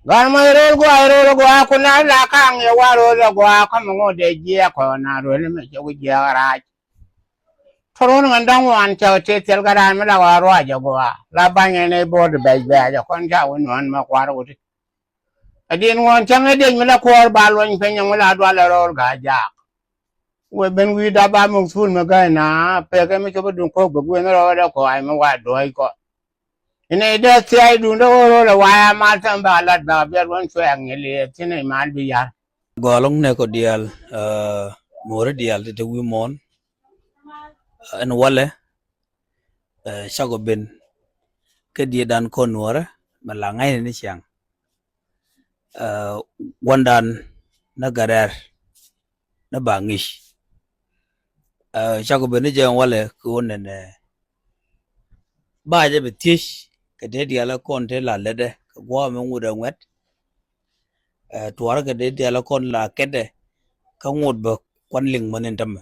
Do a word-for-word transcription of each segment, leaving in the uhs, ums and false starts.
Gat mɔ i̱ röl gɔaa, i̱ röl gɔaa, kun na la kaŋ yɛ wa röl gɔaa, kä mɔ ŋot dee jiɛk kɔn na röl mɛ cɛ ku jiɛk rac. Tɔrun ŋän da̱ŋ wan cɛ ti thil kä raan mi la wa ruac ɛ gɔaa. La ba̱ny ɛn ɛ bo̱o̱r di bɛc bɛc ɛ kɔn ca wä nuɔ̱n mɛ kua̱r wä ti. Ɛ di̱n ŋuɔ̱n cäŋ ɛ dec mi la kuɔɔr ba luɔ̱ny piny ɛŋu la dual ɛ röl ga̱a̱ jaak. Wee ben wi̱i̱ dap a muk thul mi gäi na pekɛ mi cop i̱ duŋ ko̱k bi gui̱n rɔɔdɛ kɔaay mi wa duɔ̱ɔ̱c kɔ. Inɛ idɛ thia̱a̱c duundä ɣöö ro̱l ɛ waya mal thäm ba lat ba biɛt wän cuɛ aŋi̱el yɛ thi̱n i̱ mal bi ya̱r. Gɔl ŋun nɛ kɔ diaal, ɛ, muɔri diaal ti te wi̱i̱ muɔ̱ɔ̱n. Ɛn walɛ, ɛ, cakɔ ben kä diet dan kɔn nuɔrɛ mɛ la ŋa̱cnɛ ni ciaŋ. Ɛ, wandan ni gɛrɛr ni ba ŋi̱c. Ɛ, cakɔ ben ni jɛ walɛ kɛ wä nɛnɛ. Ba jɛ bɛ thiec kɛ dee dialɛ kɔn te la lätdɛ kɛ gua̱a̱ mɛ ŋut ɛ ŋuɛt. Ɛ, tuaarä kɛ dee dialɛ kɔn la kɛtdɛ kä ŋut bɛ kuan liŋ mɔ ni tämɛ.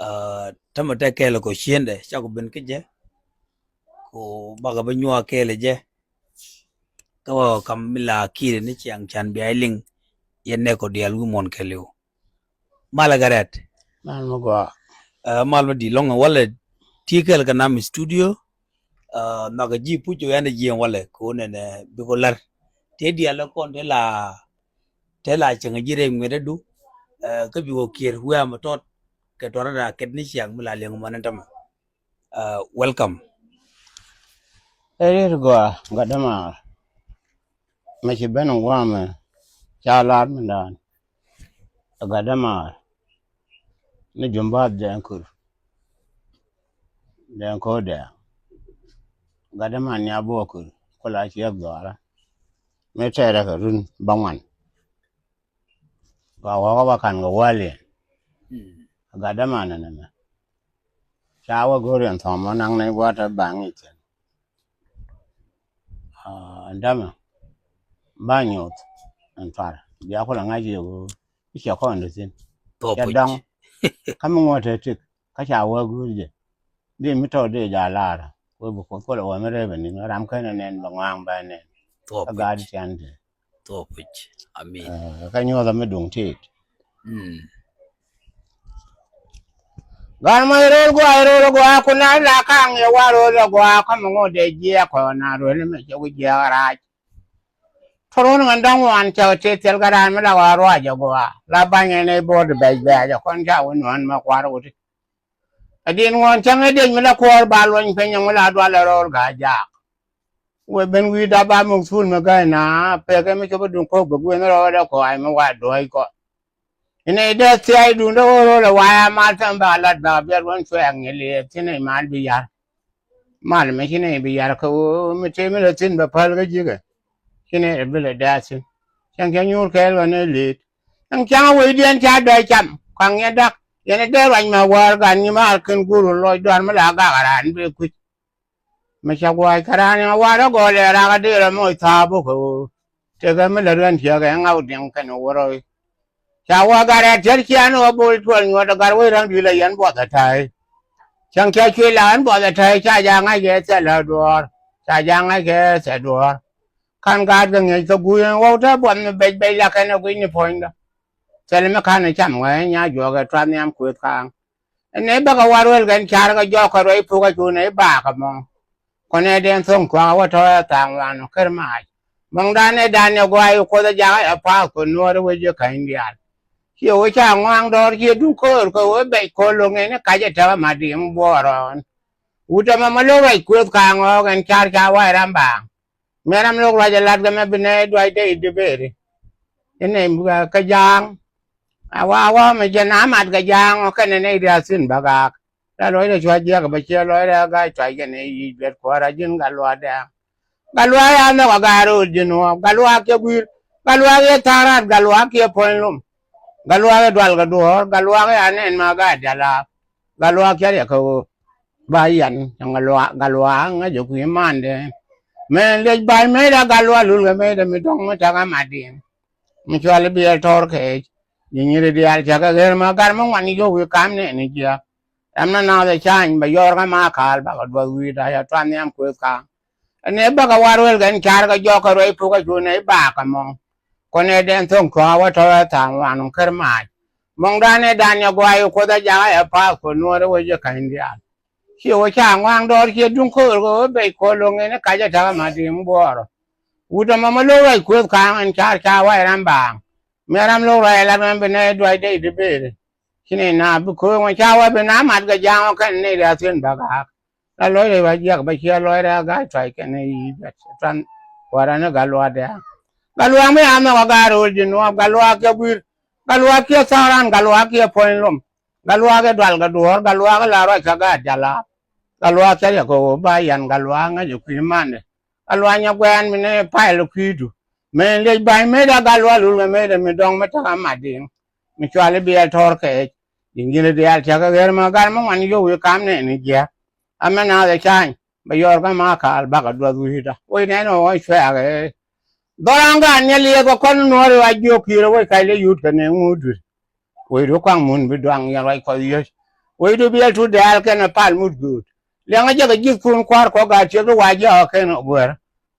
Ɛ, tämɛ tɛ kɛɛl kɔ ciendɛ cakɔ ben kä jɛ. Kɔ bakɛ bä nyuak kɛɛl jɛ. Kä wä kam mi la ki̱i̱rɛ ni ciaŋ can bia liŋ yɛn nɛ kɔ diaal wi̱i̱ muɔ̱ɔ̱n kɛɛliw. Malɛ kɛ rɛt. Mal mi gɔaa. Ɛ, mal mi di lɔŋ walɛ ti kɛl kɛ nam studio. Ɛ, nhɔakɛ ji̱ puc jɛ yɛn jiɛn walɛ kɛ wä nɛnɛ bikɔ lär. Te diaal kɔn te la, te la cäŋ ji̱ rɛy ŋuɛt adu. Ɛ, kä bikɔ kiɛr wi̱i̱ amɛ tɔt kɛ tɔrä da kɛt ni ciaŋ mi la liɛŋ mɔnɛ tämɛ. Ɛ, welcome. Ɛ riet gɔaa gat dämaar. Mɛ ci ben in guamɛ ca lar mindan. Ɛ gat dämaar ni jumbath dɛn kur. Dɛn ko̱r dɛn gat dämaar nia buɔ kur kula ciɛk dhɔara. Mi tɛrɛ kɛ run bä ŋuan. Gɔaa wä kä ba kan kɛ wäl yɛn. Gat dämaar ni nɛmɛ ca wä go̱r yɛn thɔm wä naŋ nɛy gua̱a̱th te ba ŋic thi̱n. Ɛn dämɛ ba nyoth ɛn thar bia kulɛ ŋa̱c yɛ ɣöö i̱ cɛ kɔn dee thi̱n. Cɛ dɔŋ kä mi ŋuɔ̱t te tik kä ca wä go̱r jɛ. Di mi tɔt di ja lar wee bi Kuoth kulɛ wä mi rɛp ɛn ni̱n ram kɛn ɛ nɛn bɛ ŋɔaŋ bɛ nɛn. Kä gaat tian ti. Thuɔpic. Amin. Kä nyuɔth mi duŋ tit. Gan mɔ i̱ röl gɔaa i̱ röl gɔaa kun na la kaŋ yɛ wa röl gɔaa kä mɔ ŋot dee jiɛk kɔn na röl mɛ cɛ ku jiɛk rac. Tɔrun ŋän da̱ŋ wan cɛ ti thil kä raan mi la wa ruac ɛ gɔaa la ba̱ny ɛn ɛ bo̱o̱r di bɛc bɛc ɛ kɔn ca wä nuɔ̱n mɛ kua̱r wä ti. Ɛ di̱n ŋuɔ̱n cäŋ ɛ dec mi la kuɔɔr ba luɔ̱ny piny ɛŋu la dual ɛ röl ga̱a̱ jaak. Wee ben wi̱i̱ dap a muk thul mi gäi na pekɛ mi cop i̱ duŋ ko̱k bi gui̱n rɔɔdɛ kɔaay mi wa duɔ̱ɔ̱c kɔ. Inɛ idɛ thia̱a̱c duundä ɣöö ro̱l ɛ waya mal thäm ba lat ba biɛt wän cuɛ aŋi̱el yɛ thi̱n i̱ mal bi ya̱r. Mal mi ci nɛy bi yar kä ɣöö mi tëë mi lɛ thi̱n bɛ päl kä ji̱kɛ. Ci nɛy rɛ bi lɛ dɛɛth thi̱n. Cäŋ cä nyuur kɛɛl ɣän ɛ leet. Ɛn ca̱ŋ wecdiɛn ca dɔ̱a̱c cam kaŋ yɛn da̱k. Yɛn ɛ dee ruac mɛ wäär gan nyimaar kɛn guur lɔcduaar mi la gak raan bee kui̱c. Mi ca gua̱a̱c kä raan yɛn wäär ɛ gɔl ɛ rak ɛ dee rɛ moc thaap bä kä ɣöö. Tekɛ mi lät ɣän ciɛk ɛ ŋaw diɛŋ kɛn ɛ wä rɔy. Ca wä gat ɛ tiɛt ciɛn wä bol tuɔl nyuɔt ɛ gat wec räŋ di̱i̱l ɛ yɛn buɔth ɛ ta̱a̱c. Cäŋ cä cuëc la ɣän buɔth ɛ ta̱a̱c ca ja̱ ŋa̱ckɛ thɛl ɛ duɔ̱ɔ̱r. Ca ja̱ ŋa̱ckɛ thɛl duɔ̱ɔ̱r. Ka̱n gaatkɛ ŋi̱eec kɛ gui̱c ɛn wäw te buɔth mi bec bec la kɛn ɛ gui̱c ni puɔ̱nydä. Thɛl mi ka̱n ɛ cam wee nya juɔk ɛ tuath nhiam kuëth kaaŋ. Ɛn ɛ bäkɛ war wël kɛn car kɛ jɔɔk kɛ ruac puk ɛ cu nɛ i̱ baakɛ mɔ. Kɔnɛ dɛn tho̱ŋ kuakä wä tɔ̱ ɛ tha̱a̱ŋ wan ɔ ker maac. Mɔŋdan ɛ dan ɛ guay ɛ kuoth ɛ jakä ɛ pa̱a̱th kɛ nuɔɔr ɛ wec ɛ käny diaal. Ciɛ wä ca ŋɔaŋ dɔɔr ciɛ duŋ köör kɛ wä bɛc köör lo̱ŋ ɛn ɛ kac ɛ täk ɛ mat diɛm buɔɔrɔɔn. Wut ɛmɛ mɛ lo̱k rɛc kuëth ka̱a̱ŋ ɣɔɔk ɛn car ca wa̱a̱ ram baaŋ. Mɛ ram lo̱k ruac ɛ lat kɛ mɛ bi nɛy duac dee i̱ deberi. Inɛ kä ja̱a̱ŋ. A wa wa mɛ jɛn a mat kɛ ja̱a̱ŋ ɔ kɛnɛ nɛy diaal thi̱n bä gaak. La lɔcdɛ cua jiäk bä ciɛ lɔcdɛ a ga̱a̱c tuac kɛnɛ yic biɛt kuäärä ji̱n gat luaakdɛ. Gat luaak ya nhɔk a ga̱a̱ ro̱o̱l ji̱n ɣɔ̱ɔ̱k gat luaak cɛ gui̱i̱r. Gat luaak yɛ tha̱a̱r raat gat luaak kiɛ puɔ̱ny lom. Gat luaak yɛ dual kɛ duɔ̱ɔ̱r gat luaak yɛ anɛn ma ga̱a̱ diaal aap. Gat luaak cä riɛk kɛ ɣöö ba yan cäŋ gat luaak ŋäc jɛ kui̱ mandɛ. Mëë liec ba̱ny mëëdɛ gat luaak lul kɛ mëëdɛ mi dɔ̱ŋ mi ta̱k a mat diɛn. Mi cual i̱ biɛl tɔ̱r kɛɛc ji̱ nyiri diaal cä kɛ ɣer ma gat mi ŋuan yio̱w wi̱i̱ kam nɛɛni jiäk. Ɛmɛ naath ɛ ca̱ny bɛ yɔɔr kä ma ka̱a̱l bakɛ duɔth wi̱i̱ da̱c ɛ tuan nhiam kuëth ka̱a̱ŋ. Ɛn ɛ bäkɛ war wɛl kɛn car kɛ jɔk kɛ ruac puk ɛ cu nɛy baak kɛ mɔŋ. Kɔn ɛ dɛn thoŋ cua̱a̱ wä tɔ̱ ɛ tha̱a̱ŋ wan kär maac. Mɔŋdan ɛ dan nyɛ guay Kuoth ɛ jakä ɛ pa̱a̱th Kuoth Nuɔ̱ɔ̱r ɛ wec jɛ ka̱ny diaal. Ciɛ wä ca ŋɔaŋ dɔɔr ciɛ duŋ köör kɛ wä bec kɔn lo̱ŋ in i̱ kac ɛ ta̱kä ma di̱i̱m buɔɔrɔ. Wut ɛmɔ mi lo̱k ruac Kuëth ka̱a̱ŋ ɛn car ca wac ram baaŋ. Mi ram lo̱k ruac ɛ lat mɛn bi nɛy duac dee i̱ di beeri. Ci nɛy na bi kööŋ ɔ ca wac bi na mat kɛ ja̱a̱ŋ ɔ kɛn nɛy rɛ̈th thi̱n bä ga̱a̱k. La lɔcdɛ ba jiäk bä ciɛ lɔcdɛ a ga̱a̱c tuac kɛn i̱ yic bɛt tuan. Kuäärä ni gat luaakdɛ a gat luaak mi a nhɔk a gaat ro̱o̱l ji̱ nuɔɔp gat luaak kiɛ gui̱i̱r. Gat luaak kiɛ thɔɔran gat luaak kiɛ puɔ̱ny lom. Gat luaak i̱ dual kɛ duɔ̱ɔ̱r gat luaak i̱ la ruac kɛ gaat jalaap. Gat luaak cä riɛk kɛ ɣöö ba yan gat luaak ŋäc ɛ kui̱ mandɛ. Gat luaak nyɛ guɛɛn mi ni payɛl ɛ kui̱du. Mëë liec ba̱ny mëëdɛ gat luaak lul kɛ mëëdɛ mi dɔ̱ŋ mi ta̱k a mat di̱i̱ŋ. Mi cuali biɛl tɔ̱ɔ̱r kɛɛc. Ji̱n ji̱n diaal tiakä ɣer mi gat mi ŋuan yio̱w i̱ kam nɛɛni jiääk. Amɛ naath ɛ ca̱ny bɛ yɔɔr kä ma kaal bakɛ duɔth wi̱i̱dä wec nɛn ɣɔɔ cuɛɛk ɛ. Dhɔran gaat nyɛ liɛth kɛ kɔn nuɔ̱ɔ̱ri wa jiök ki̱i̱rä wec kac lɛ yut kɛ nɛɛŋ ŋuut dui̱r. Wecdu kɔaŋ mun bi duaŋ yɛn ruac Kuɔth yio̱c. Wecdu biɛl tut dɛɛl kɛnɛ pal mut gööt. Liɛŋä jɛ kɛ ji̱thkun kua̱r kɔ gaat ciek ti wa jiakä kɛn guer.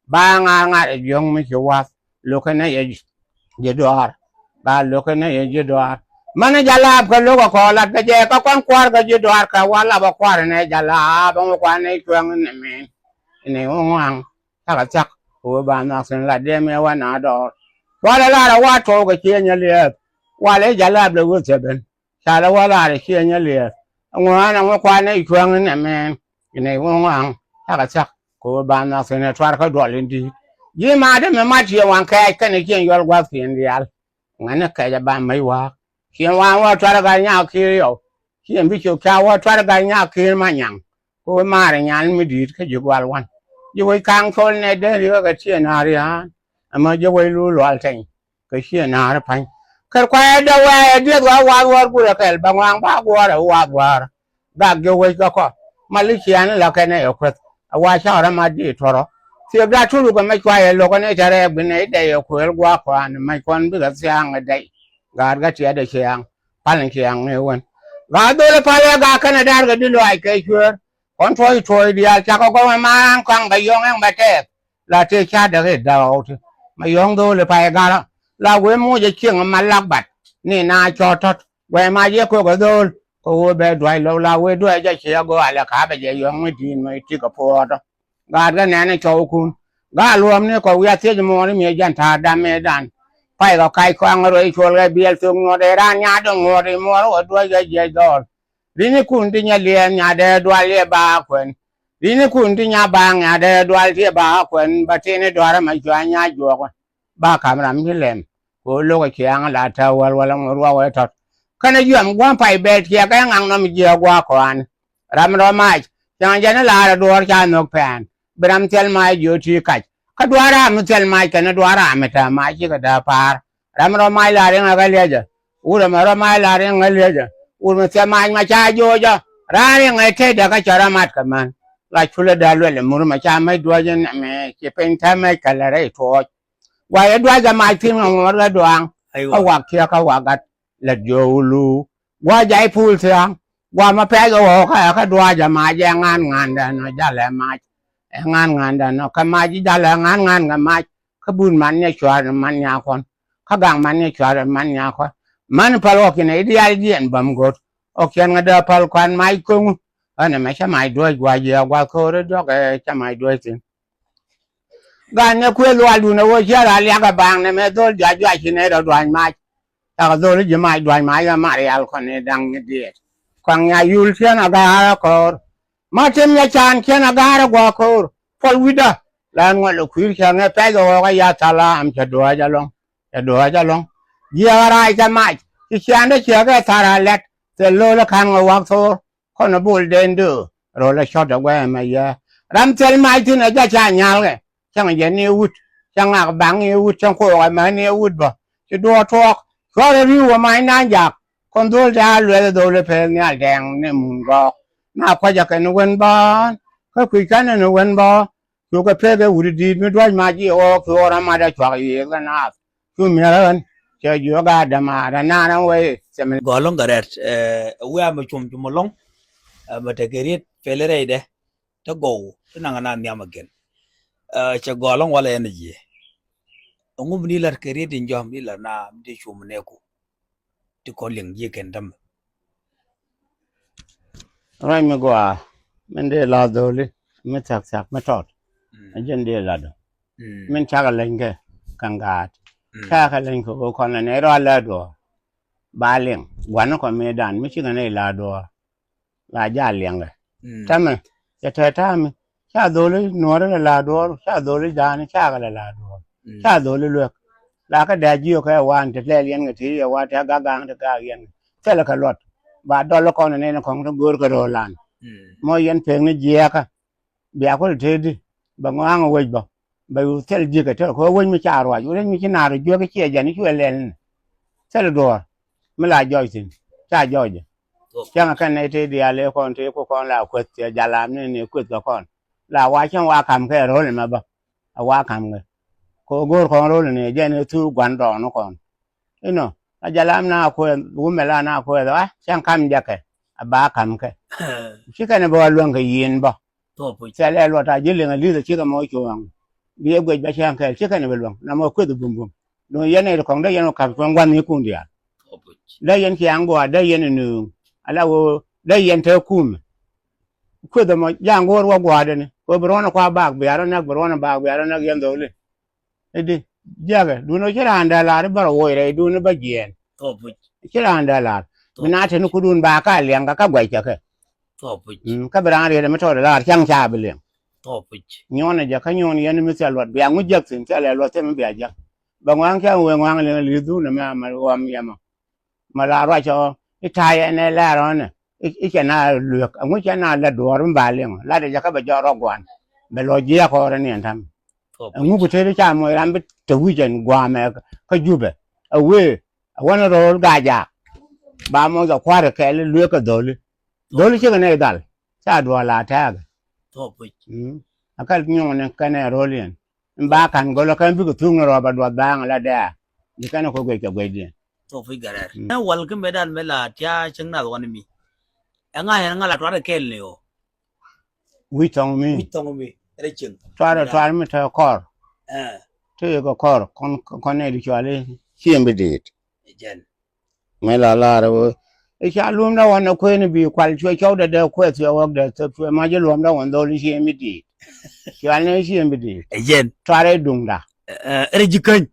Ba ŋa̱r ŋa̱r ɛ jiöŋ mi ci wath lo̱kɛ nɛ yɛ ji̱ dɔaar. Gaat lo̱kɛ nɛ yɛ ji̱ dɔaar. Mänɛ jalaap kɛ lo̱kɛ kɔ lat kɛ jɛ kä kɔn kua̱r kɛ ji̱ dɔaar kɛ wa lapä kua̱r nɛ jalaap ɛŋu kua̱r nɛ cuäŋ nɛ min. Nɛ ŋuŋ ŋuaŋ. Thakɛ thak kɛ wee ba nhɔk thi̱n la dee mi wä na dɔɔr. Cualɛ lar ɛ wa tuɔɔk kɛ ciɛ nyɛ liɛɛth. Walɛ jalaap lɛ wee thiɛ ben. Ca lɛ wä lar ɛ ciɛ nyɛ liɛɛth. Ɛŋu an ɛŋu kuanɛ i̱ cuäŋ in ɛmɛn. Inɛ i̱ wä ŋɔaŋ thakɛ thak kɛ wee ba nhɔk thi̱n ɛ tuar kä duɔl in di̱i̱t. Ji̱ maatdä mi mat ciɛ waŋ kɛɛc kɛnɛ ciɛ yɔl gua̱th kiɛn diaal. Ŋänɛ kɛɛc ɛ ba mec wa̱a̱k. Ciɛ waŋ wä tuar ɛ gat nyaak ki̱i̱r yɔw. Ciɛ bi cok ca wä tuar ɛ gat nyaak ki̱i̱r ma nyaŋ. Kɛ wec maarɛ nyan mi di̱i̱t kä ji̱ gual wan. Ji̱ wec ka̱a̱ŋ col nɛ dee rikä kɛ tiee na̱a̱r yaan. Ɛmɔ ji̱ wec luul lual tɛny kɛ ciɛ na̱a̱r pa̱ny. Kɛr kuayɛ dee wɛɛyɛ dieth wä wath wäär gurɛ kɛl bɛ ŋɔaŋ ba guɔ̱ɔ̱rɛ wath wäär. Gak ji̱ wec kä kɔ mali ciɛɛn la kɛn ɛ yɛ kueth. Ɛ wa cakɛ rɔ ma di̱i̱t tuɔrɔ. Thiek da tulu kɛ mɛ cuayɛ lo̱kɛ ni tɛrɛ bi nɛy dɛy ɛ kuëël gua̱a̱k kɔan mɛ kɔn bikɛ thia̱a̱ŋ ɛ dɛy. Gaat kä tiɛɛt ɛ ciaŋ pal in ciaŋ ni wän. Gaat dholi pal ɛ gaat kɛnɛ da̱r kɛ di luaac kɛ cueer. Kɔn tuɔɔc tuɔɔc diaal cakɔ gɔmɛ maran kɔaŋ bɛ yɔŋ ɛŋ bɛ tɛɛk. La tëë ca däk i̱ däk ɣɔw ti mɛ yɔŋ dhool i̱ pay garä. La wee muc ɛ cieŋ ma lak bat ni na cɔɔt tɔ̱t guɛy mac yɛ köök ɛ dhool. Kɛ wee bɛ duac lo̱k la wee duac jɛ ciɛ go̱o̱k alɛ ka̱a̱pɛ jɛ yɔŋ mi di̱i̱n mɛ i̱ tik ɛ puɔɔtɔ. Gaat kɛ nɛn ɛ cɔwkun gaat luɔ̱ɔ̱m ni kɔ wiaa thiec muɔɔr i̱ miɛ jɛn ta̱a̱ dam mëëdan. Pay kɔ kac kɔaŋ ruec cuɔl kɛ biɛl thok nyuɔ̱t ɛ raan nyaat dɔ̱ŋ ŋuɔ̱t i̱ muɔɔr wä duac kɛ jiɛc dhɔɔl. Ri̱nikun ti nyɛ liɛɛn nyaat dee dual yɛ ba kuɛn. Ri̱nikun ti nya baaŋ nya dee dual ti ba kuɛn ba tini duarä ma cua nya juɔk. Ba kam ram ci lɛm ko lokä ciaŋ la tä wäl wäl ŋu ruɔk wee tɔt. Kɛnɛ yuɛm gua̱n pay bɛl ciɛ kɛ ŋaŋ nɔm jiɛ gua̱ kɔan. Ram rɔ mac cäŋ jɛn i̱ laarɛ duɔɔr ca nhök pɛn bi ram thil mac jiö ti kac. Kä dua̱r ram mi thil mac kɛnɛ dua̱r ram mi tɛ mac cikɛ dee pa̱a̱r. Ram rɔ mac la riŋ ɛ kä liecä. Wut ɛmɛ rɔ mac la riŋ ɛ liecä. Wut mi thil mac ma ca joocä. Raan riŋ ɛ tetdä kä cä rɔ mat kɛ män. La culɛ dee luɛl ɛ mur ma ca mec duɔ̱c in ɛmɛ ci piny täämɛ kɛ lɛ rɛy tuɔɔc. Guayɛ dua̱cä mac thi̱n ŋɔŋɔr kɛ duaŋ. Kä wak kiɛ kä wak gat lät jiö wulu. Gua̱ jay pul thia̱a̱ŋ. Gua̱ ma pɛc ɣɔɔkä ɛ kä dua̱cä mac ɛ ŋa̱n ŋa̱ndɛ nɔ jalɛ mac. Ɛ ŋa̱n ŋa̱ndɛ nɔ kɛ mac ji̱ jalɛ ŋa̱n ŋa̱n kɛ mac. Kä but man nyɛ cua̱r man nyakuɔn. Kä gaŋ man nyɛ cua̱r man nyakuɔn. Man päl ɣɔ̱kiɛn i̱ diaal jiɛn bäm go̱o̱t. Ɣɔ̱kiɛn ŋä dee päl kuan mac ko̱ŋu. Ɣän ɛmɛ cä mac duäc gua̱c jiɛ gua̱th ko̱o̱r i̱ diɔ̱k ɛ cä mac duäc thi̱n. Gan ni kuëë lualdun ɛ ɣöö ciɛ ral liak ɛ baaŋ nɛmɛ dhol juac juac ci nɛy rɔ duany mac. Cakɛ dhol i̱ ji̱ mac duany mac ɛ mar yal kɔn i̱ da̱ŋ ni diɛɛt. Kɔaŋ nya yul ciɛn a ga̱a̱r ɛ ko̱o̱r. Ma tim nya can ciɛn a ga̱a̱r ɛ gua̱a̱ ko̱o̱r puɔl wi̱cdä. Lɛn ŋuɔl ɛ kui̱r cäŋ ɛ pɛc ɛ ɣɔɔk ɛ yath thalam cɛ duɔ̱ɔ̱c ɛlɔ̱ŋ. Cɛ duɔ̱ɔ̱c ɛlɔ̱ŋ. Jiɛɛk ɛ rac kɛ mac ci ciaandä ciek ɛ thar a lɛt. Thil lo̱l ɛ ka̱n ŋɛ wa̱k thoor. Kɔn ɛ bol den döö rol ɛ cɔt ɛ guɛmɛ yɛ. Ram thil mac thi̱n ɛ jɛ ca nyalkɛ. Cäŋ jɛ ni wut cä ŋak baŋ ni wut cä kook ɛmɛ ni wut bä. Ci duɔɔk tuɔɔk cuɔr ɛ ri̱w ɛ mac na jak. Kɔn dhol da̱a̱ luɛth ɛ dhol ɛ peth nhial dɛŋ ni mun gɔɔk. Na kua̱cä kɛ ni wen bään kä kui̱ kɛn ni wen bä. Cukɛ pek ɛ wut di̱i̱t mi dua̱c mac ji̱ ɣɔɔk cuɔr ɛ mat ɛ cuak yiëëk ɛ naath. Cu miɛr ɣän cɛ jiök a dämaar ɛ naan ɛ wee cɛ mi. Gɔl lɔ̱ŋ kɛ rɛt ɛ wiaa mi cum cum ɛlɔ̱ŋ. Ɛ mɛ tekɛ riet pel rɛydɛ. Te gɔw te naŋ ɛ na nhiam ɛ gɛn. Cɛ gɔl ɛn walɛ ɛn jiɛ. Ɛŋu mi ni lat kɛ riet in jɔm ni lat na mi ti cum nɛku. Ti kɔn liŋ jiɛ kɛn dämɛ. Ruac mi gɔaa min dee la dholi mi thiak thiak mi tɔt. Ɛ jɛn dee lat. Min cakɛ leny kɛ kaŋ gaat. Cakɛ leny kɛ ɣöö kɔn lɛ nɛy rɔ a lɛ duɔɔr. Ba liŋ gua̱n kɔn mi dan mi cikɛ nɛy la duɔɔr. La jaa liɛŋɛ. Tɛmɛ cɛ tɛɛ ta̱a̱ mi ca dholi nuɔ̱ɔ̱rä lɛ la duɔ̱ɔ̱r, ca dholi ja̱a̱ni cakɛ lɛ la duɔ̱ɔ̱r. Ca dholi luek. La kä dee a jiök kɛ wan ti lɛl yɛn kɛ ti yɛ wa ti a gak ga̱a̱ŋ ti gak yɛn kɛ thilɛ kɛ luɔt. Ba dɔl kɔn nɛn kɔŋ ti go̱o̱r kɛ ro̱o̱lan. Mɔ yɛn pek ni jiɛɛkä. Bia kul tëëdi bɛ ŋɔaŋ wec bä. Bɛ yu thil ji̱kɛ tɛl kɛ wec mi ca ruac wec mi ci naar juek ciɛ jɛn i̱ cuɛ lɛl ni. Thil duɔ̱ɔ̱r mi la jɔc thi̱n ca jɔcɛ. Cäŋ kɛn nɛy tëë diaal ëë kɔn tëë ku kɔn la kueth cɛ jalam ni ni kueth kɛ kɔn la wa cäŋ wa ka̱m kɛ ro̱l ɛmɛ bä. A wa ka̱m kɛ kɛ ɣöö go̱o̱r kɔn ro̱l ni jɛn ëë thuk gua̱n dɔɔn ni kɔn. Inɔ la jalam na kueth wumɛ la na kueth a cäŋ ka̱m jakɛ a ba ka̱m kɛ. Ci kɛn ɛ bä wa luäŋ kɛ yieen bä. Thɛl ɛ luɔt a ji̱ liŋ a li̱th a cikɛ mɔ cuɔ̱ɔ̱ŋ. Bi ɛ guec bɛ cäŋ kɛɛl cikɛ ni bi luäŋ na mɔ kueth bumbum. Duŋ yɛn ɛ kɔŋ dee yɛn ɔ ka̱p cuɔ̱ŋ gua̱n ni kun diaal. Dee yɛn ciaŋ gua̱a̱ dee yɛn ɛ nööŋ ala ɣöö dee yɛn te kumɛ. Kueth ɛmɔ ja̱a̱ŋ go̱o̱r wä gua̱a̱dɛni kɛ bi ruɔ̱n ɛ kua baak bia rɔ näk bi ruɔ̱n ɛ baak bia rɔ näk yɛn dholi. I̱di jiäkɛ duundɛ ci raan dee la̱r i̱ bärɛ woc rɛy duundɛ bä jiɛɛn. Ci raan dee la̱r mi na teni kudun ba ka liɛŋ kä kä guɛc cɛ kɛ. Kä bi raan riet mi tɔɔt la̱r cäŋ ca bi liɛŋ. Nyuɔnɛ jɛ kä nyuɔn yɛn mi thil luɔt bia ŋu jiäk thi̱n thil ɛ luɔt thil mi bia jiäk. Bɛ ŋuaŋ cä wee ŋuaŋ liɛŋ li̱th duundɛ mi ama ɣɔm yɛmɔ. Ma la ruac ɔ i̱ ta̱a̱ yɛn ɛ lɛr ɔnɛ i̱ cɛ na luek ɛŋu cɛ na lɛ duɔɔr mi ba liŋ lat ɛ jɛ kä bɛ jɔk rɔ guan. Bɛ lɔ jiɛk ɔ rɛ niɛn ta̱m. Ɛŋu ku tëë ca moc ram bi te wi̱c ɛn gua̱a̱mɛ kä jupɛ ɛ wee ɛ wänä ro̱o̱l gajaak. Ba moc kɛ kua̱r kɛ kɛɛl luek kɛ dho̱li dho̱li cikɛ nɛy dhal. Ca duɔɔl a tɛɛkɛ. Akäl nyuŋni kɛnɛ ro̱o̱l yɛn. Ba ka̱n gɔlä kɛn bikɛ thuŋni rɔɔp a duɔth baaŋ la dɛɛ. Bi kɛn kɔ guec kɛ guecdiɛn. Thok puc gɛrɛr. Ɛ wal kä mëëdan mëë la tia cäŋ nath wan mi. Ɛ ŋa ɛ ŋa la tuarɛ kɛɛl ni ɣöö. Wi̱c thɔŋ mi. Wi̱c thɔŋ mi rɛ cieŋ. Tuarɛ tuar mi te kɔr. Te kɛ kɔr kɔn kɔn nɛ di cuali cieŋ bi diit. Jɛn. Mëë la lar ɛ wee i̱ ca luɔ̱mdä ɣɔn ɛ kuëëni bi kual cuɛ cɔwdɛ dee kuɛth cuɛ ɣɔ̱kdɛ thöp cuɛ mac i̱ luɔ̱mdä ɣɔn dholi cieŋ mi di̱i̱t. Cual ni cieŋ mi di̱i̱t. Ɛ jɛn. Tuar ɛ duŋda. Ɛ rɛ ji̱ käny.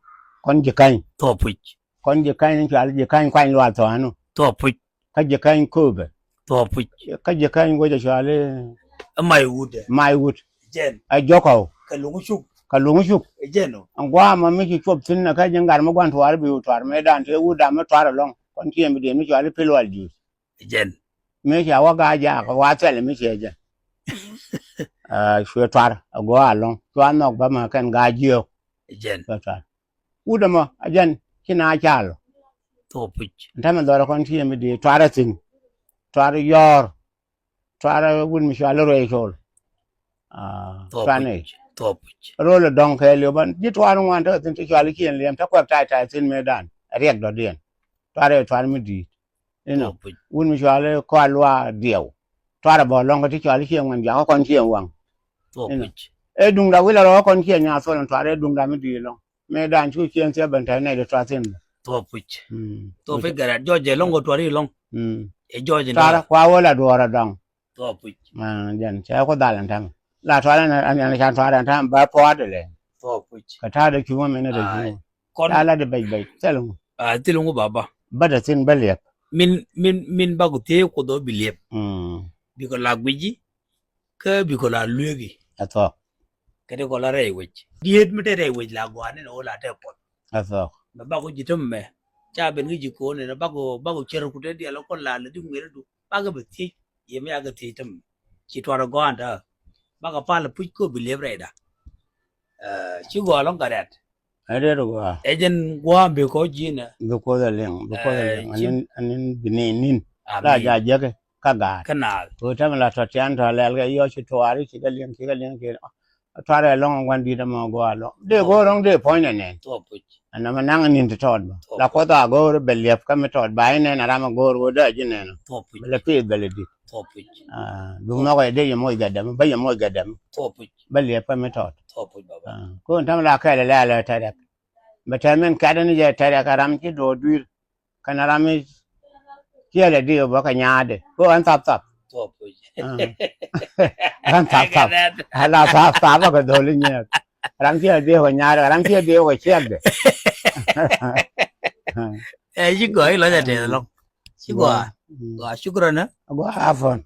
Kɔn ji̱ käny. Thɔɔpuc. Kɔn ji̱ käny ni cual ji̱ käny kuany lual thɔ̱a̱nu. Thɔɔpuc. Kä ji̱ käny kööbɛ. Thɔɔpuc. Kä ji̱ käny wecɛ cual i̱. Ɛ mac wut. Mac wut. Jɛn. Ɛ jɔkɔw. Kɛ luŋ cuk. Kɛ luŋ cuk. Ɛ jɛn ɔ. Ɛn gua̱a̱mɔ mi ci cuɔp thi̱n ɛ kä ji̱ ŋa̱r mi gua̱n tuaar bi wä tuaar mëë dan tëë wut dam mi tuaar ɛlɔ̱ŋ kɔn ci ɛn bi diɛn mi cuali pil wal juuc. Ɛ jɛn. Mëë ca wä gaa jaak wa thɛl mi ciɛ jɛ. Cuɛ tuaar ɛ gua̱a̱ ɛlɔ̱ŋ cua nhɔk bä ma kɛn gaa jiök. Ɛ jɛn. Cuɛ tuaar wut ɛmɔ ɛ jɛn ci na cal. Thɔɔpuc. Ɛn tämɛ dhɔr ɛ kɔn ci ɛn bi diɛn tuaar ɛ thi̱n. Tuaar ɛ yɔ̱ɔ̱r. Tuarɛ wut mi cuali ruɛy col. Tuani. Rol ɛ dɔŋ kɛ liop an ji̱ tuar ŋuan tä thin ti cuali cien liɛm tä kuɛk tai tai thin mëë dan riɛk dɔ̱diɛn. Tuarɛ tuar mi di̱i̱t. Inɔ wut mi cuali kɔa lua diɛw. Tuarɛ bɔ lɔŋ kä ti cuali cien ŋuan jakä kɔn cien waŋ. Ɛ duŋda wilɛ rɔ kɔn cien nyathol in tuarɛ duŋda mi di̱i̱t lɔŋ. Mëë dan cu cieŋ thiɛ ben tɛ̈ nɛy di tuar thi̱n. Thuɔɔpuc. Thuɔɔpuc gɛrɛt jɔc jɛ lɔŋ kɛ tuar i̱ lɔŋ. Ɛ jɔc in tuar kua wä la duɔɔr adɔŋ. Thuɔɔpuc. Jɛn cɛ ku dhal ɛn tɛm la tuar ɛn ɛn can tuar ɛn tɛm bä puaat ilɛ. Thuɔɔpuc. Kɛ ta̱a̱ dee cuŋä min ni dee cuŋä. Kɔn la la di bɛc bɛc thil ŋu. Thil ŋu baba. Bä dee thi̱n bä liɛp. Min min min bak thiee kuoth ɔ bi liɛp. Bikɛ la guici. Kä bikɔ la lueeki. Ɛ thuɔ̱k. Kɛ ti kɔ la rɛy wec diet mi te rɛy wec la gua̱a̱ni ni ɣöö la te puɔth. Ɛ thuɔ̱k. Mɛ bak wec ji̱ tämɛ ca ben kä ji̱ ko̱o̱n ni bak wec bak wec cär ku te dial kɔn la lɛ di ŋuɛ̈ri du bak kɛ bɛ thiec. Yɛ mi a kɛ thiec tämɛ ci tuar ɛ gɔ̱a̱n tää bak kɛ pal puc kä bi liep rɛyda. Ci gɔaa lɔ̱ŋ kɛ rɛ̈t. Ɛ riet gua̱a̱. Ɛ jɛn gua̱a̱ bi kɔ ji̱n ɛ. Bi kuoth ɛ liŋ bi kuoth ɛ liŋ. Ɛn ɛn bi ni nin. La ja jiäk kä gaat. Kä naath. Kɛ tämɛ la tɔ tian tɔ lɛl kɛ yɔ ci tuaari ci kɛ liŋ ci kɛ liŋ ci. Tuarɛ lɔŋ a gua̱n di̱t ɛmɔ go̱o̱r a lɔŋ dee go̱o̱r rɔ̱ŋ dee puɔ̱ny nɛ nɛn. Ɛn ɛmɛ naŋ ni̱n ti tɔɔt bä la Kuoth a go̱o̱r bɛ liɛp kä mi tɔɔt ba inɛn a ram a go̱o̱r wä dee a ji̱ nɛn. Bɛ lɛ piith bɛ lɛ di̱t. Duŋ nhɔkɛ dee yɛ moc gatdäm bä yɛ moc gatdäm. Bä liɛp kä mi tɔɔt. Kun täm la kɛɛl lɛ a lɛ tɛrɛk. Bɛ tɛm min kɛt ni jɛ tɛrɛk kä ram ci do̱r dui̱r. Kɛn ram mi ciɛlɛ di bä kɛ nyaatdɛ ko ɛn thap thap. Ɛn thap thap. Ala thap thap bä kɛ dholi nyɛɛk. Ram ciɛlɛ di kɛ nyaatdɛ ram ciɛlɛ di kɛ ciɛkdɛ. Ɛ ci gɔaa ilɔc a tɛth lɔŋ. Ci gɔaa. Gɔaa shukran. Gɔaa afɔn.